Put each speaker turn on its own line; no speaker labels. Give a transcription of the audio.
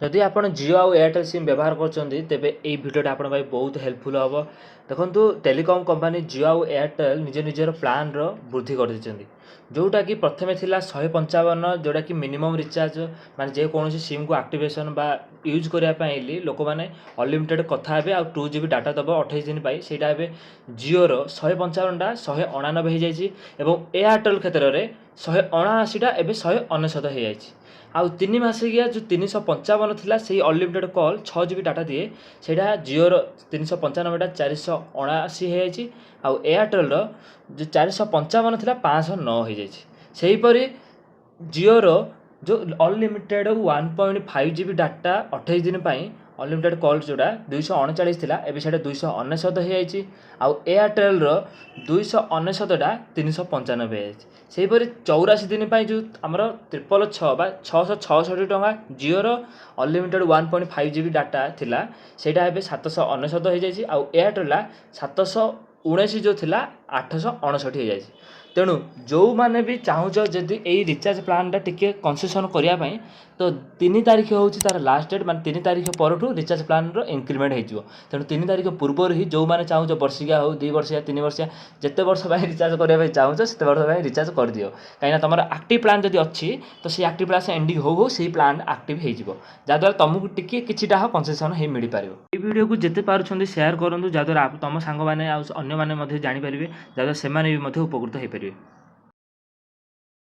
ଯଦି ଆପଣ ଜିଓ ଆଉ ଏୟାରଟେଲ୍ ସିମ୍ ବ୍ୟବହାର କରୁଛନ୍ତି, ତେବେ ଏଇ ଭିଡ଼ିଓଟା ଆପଣଙ୍କ ପାଇଁ ବହୁତ ହେଲ୍ପଫୁଲ୍ ହେବ। ଦେଖନ୍ତୁ, ଟେଲିକମ୍ କମ୍ପାନୀ ଜିଓ ଆଉ ଏୟାରଟେଲ୍ ନିଜ ନିଜର ପ୍ଲାନ୍ର ବୃଦ୍ଧି କରିଦେଇଛନ୍ତି। ଯେଉଁଟାକି ପ୍ରଥମେ ଥିଲା 155, ଯେଉଁଟାକି ମିନିମମ୍ ରିଚାର୍ଜ, ମାନେ ଯେକୌଣସି ସିମ୍କୁ ଆକ୍ଟିଭେସନ୍ ବା ୟୁଜ୍ କରିବା ପାଇଁ ହେଲି ଲୋକମାନେ ଅନଲିମିଟେଡ଼୍ କଥା ହେବେ ଆଉ 2 ଜିବି ଡାଟା ଦେବ 28 ଦିନ ପାଇଁ। ସେଇଟା ଏବେ ଜିଓର 155ଟା 189 ହେଇଯାଇଛି ଏବଂ ଏୟାରଟେଲ୍ କ୍ଷେତ୍ରରେ 179ଟା ଏବେ 199 ହେଇଯାଇଛି। ଆଉ 3 ମାସିକିଆ ଯେଉଁ 355 ଥିଲା, ସେଇ ଅନଲିମିଟେଡ଼୍ କଲ୍, 6 ଜିବି ଡାଟା ଦିଏ, ସେଇଟା ଜିଓର 395ଟା 479 ହେଇଯାଇଛି ଆଉ ଏୟାରଟେଲ୍ର ଯେଉଁ 455 ଥିଲା, 509 ହେଇଯାଇଛି। ସେହିପରି ଜିଓର ଯେଉଁ ଅନଲିମିଟେଡ଼୍ 1.5 ଜିବି ଡାଟା, 28 ଦିନ ପାଇଁ ଅନଲିମିଟେଡ଼୍ କଲ୍, ଯେଉଁଟା 239 ଥିଲା, ଏବେ ସେଇଟା 299 ହେଇଯାଇଛି ଆଉ ଏୟାରଟେଲ୍ର 299ଟା 395 ହେଇଯାଇଛି। ସେହିପରି 84 ଦିନ ପାଇଁ ଯେଉଁ ଆମର 666 ବା 666 ଟଙ୍କା ଜିଓର ଅନଲିମିଟେଡ଼୍ 1.5 ଜିବି ଡାଟା ଥିଲା, ସେଇଟା ଏବେ 799 ହେଇଯାଇଛି ଆଉ ଏୟାରଟେଲ୍ଟା 719 ଯେଉଁ ଥିଲା, 859 ହେଇଯାଇଛି। ତେଣୁ ଯେଉଁମାନେ ବି ଚାହୁଁଛ ଯଦି ଏଇ ରିଚାର୍ଜ ପ୍ଲାନ୍ଟା ଟିକେ କନସେସନ୍ କରିବା ପାଇଁ, ତ 3 ତାରିଖ ହେଉଛି ତା'ର ଲାଷ୍ଟ ଡେଟ୍। ମାନେ 3 ତାରିଖ ପରଠୁ ରିଚାର୍ଜ ପ୍ଲାନ୍ର ଇନକ୍ରିମେଣ୍ଟ ହେଇଯିବ। ତେଣୁ 3 ତାରିଖ ପୂର୍ବରୁ ହିଁ ଯେଉଁମାନେ ଚାହୁଁଛ, ବର୍ଷିକିଆ ହେଉ, 2 ବର୍ଷିଆ, 3 ବର୍ଷିଆ, ଯେତେ ବର୍ଷ ପାଇଁ ରିଚାର୍ଜ କରିବା ପାଇଁ ଚାହୁଁଛ, ସେତେ ବର୍ଷ ପାଇଁ ରିଚାର୍ଜ କରିଦିଅ। କାହିଁକିନା ତୁମର ଆକ୍ଟିଭ୍ ପ୍ଲାନ୍ ଯଦି ଅଛି, ତ ସେଇ ଆକ୍ଟିଭ୍ ପ୍ଲାନ୍ ଏଣ୍ଡିଂ ହଉ ହଉ ସେଇ ପ୍ଲାନ୍ ଆକ୍ଟିଭ୍ ହେଇଯିବ, ଯାହାଦ୍ୱାରା ତୁମକୁ ଟିକେ କିଛିଟା କନସେସନ୍ ହେଇ ମିଳିପାରିବ। ଏଇ ଭିଡ଼ିଓକୁ ଯେତେ ପାରୁଛନ୍ତି ସେୟାର କରନ୍ତୁ, ଯାହାଦ୍ୱାରା ତୁମ ସାଙ୍ଗମାନେ ଆଉ ଅନ୍ୟମାନେ ମଧ୍ୟ ଜାଣିପାରିବେ, ଯାହାଦ୍ୱାରା ସେମାନେ ବି ମଧ୍ୟ ଉପକୃତ ହେଇପାରିବେ।